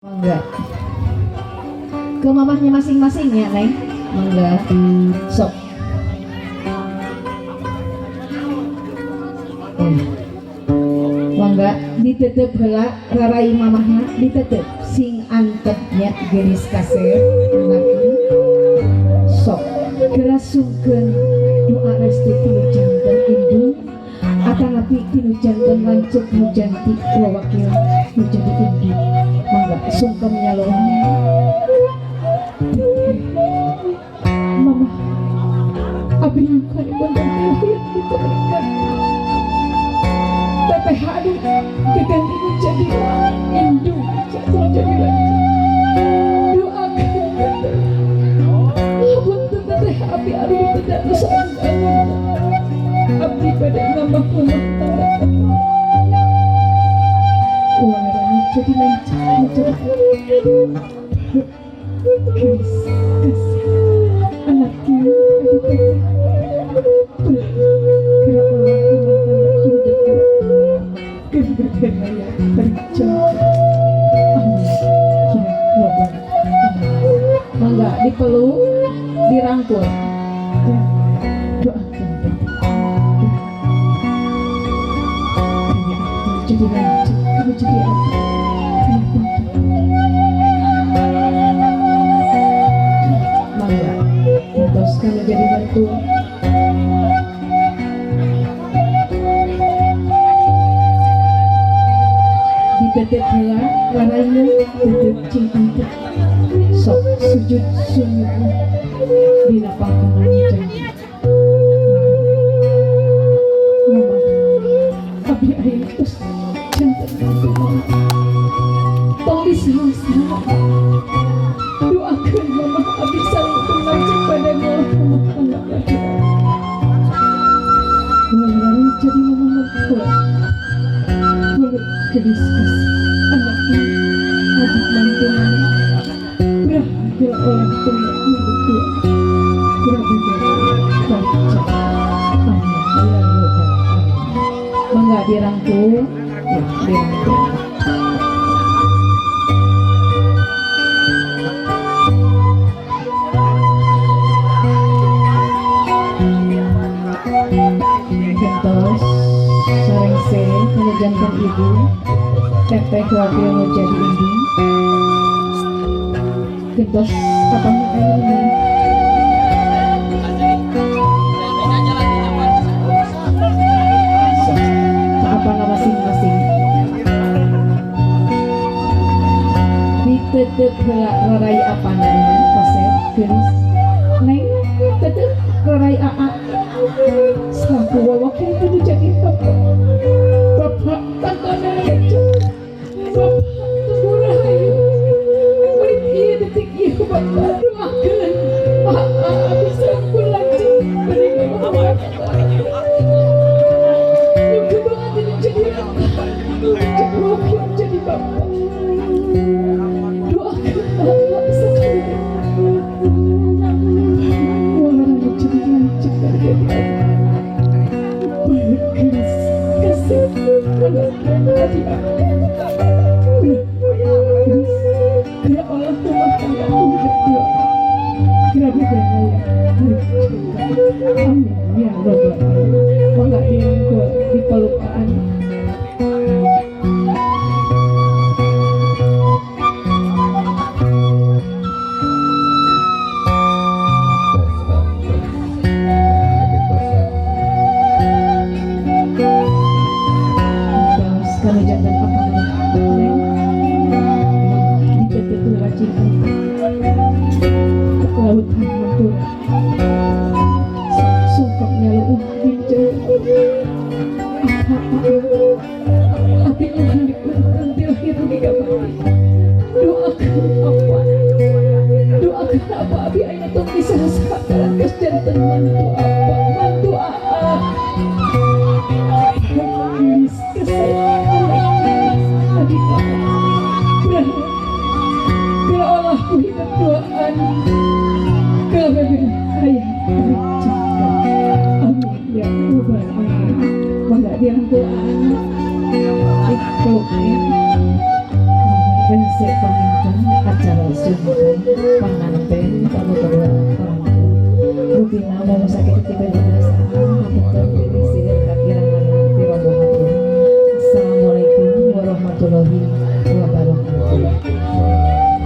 Mangga. Ke mamahnya masing-masing ya, Neng. Mangga. Sok. Ya. Mangga ditetep heula rarai mamahna, ditetep sing antepnya geulis kasep anakna. Sok geura sungkeun doa restu tinu janten indung atanapi tinu janten lanceuk nu janti wawakil nu jadi indung. Mangga sungkem nyaloh. Mama abi nyukan ibu dan meninggal. Teteh aduh diganti jadi indung jadi lanceuk. Doakan teteh. Hapunten teteh abi aduh tidak bisa bangun. Abdi pada nambah rumah tangga. Waran jadi lanceuk jadi Kris kasih anaknya abi teteh. Kira olah rumah tangga hidup keberkaya terjaga. Amin ya rabbal alamin. Mangga dipeluk, dirangkul. Ya, doakan teteh. Hanya aku jadi lanceuk, kamu jadi apa? Kenapa? Mangga, entos kamu jadi mertua. Ditetep heula raraina, tetep cing antep. Sok sujud sungguh dina pangkonan janji. Mama, abi ayeuna tos janten mantu mama. Tong disaha-saha. Doakeun mama abi sareng lanceuk pada ngolah rumah tangga lagi. Walau jadi mama mertua. Mulut gelis kasih anaknya adik mantu mama. Berhasil olah tangga mertua. Berhasil baca. Amin ya rabbal alamin. Mangga dirangkul, ya dirangkul. Gentos sarengse kanu janten ibu teteh wakil nu jadi indung. Gentos apana ayeuna? Sok apana masing-masing. Ditetep heula rarai apananya kasep geulis. Neng tetep rarai aa. Selaku wawakil kudu jadi bapak. Bapak tangkana aja. Bapak tunggu rahayu. Menit ieu detik ieu bapak doakeun. Aa bisa pun lanjut beri bapak. Nyuka banget ini jadi bapak. Jadi wakil jadi bapak. Doakan bapak sekali. Walau jadi lanjut dari jadi bapak. Berkeras kasih anak adik kira olah rumah tangga berdua kira berdaya. Amin ya rabbal alamin. Mangga dirangkul dipelukan. Terus kami jantan apa Neng ditetep rajin lautan mentura sungkapnya leuh hijau apa api nyuhun dipunten lahir dugi mati. Doakan apa doakan apa abi ayeuna tong bisa sakaran geus janten mantu apa mantu aa. Gelis kesel adik mama. Kira Allah ku hidup doaan kala ayah terjaga. Amin ya rabbal alamin. Mangga dirangkul anak dipeluk ya. Rengse panginten. Dilaksanakan acara sunatan panganten kanggo kedua orang tua. Rupina mau sakit tiba-tiba saat hapunten bilih seueur kakirangan ti rombongan ieu. Assalamualaikum warahmatullahi wabarakatuh. Waalaikumsalam.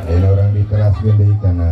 Ayeuna urang diteraskeun deui kana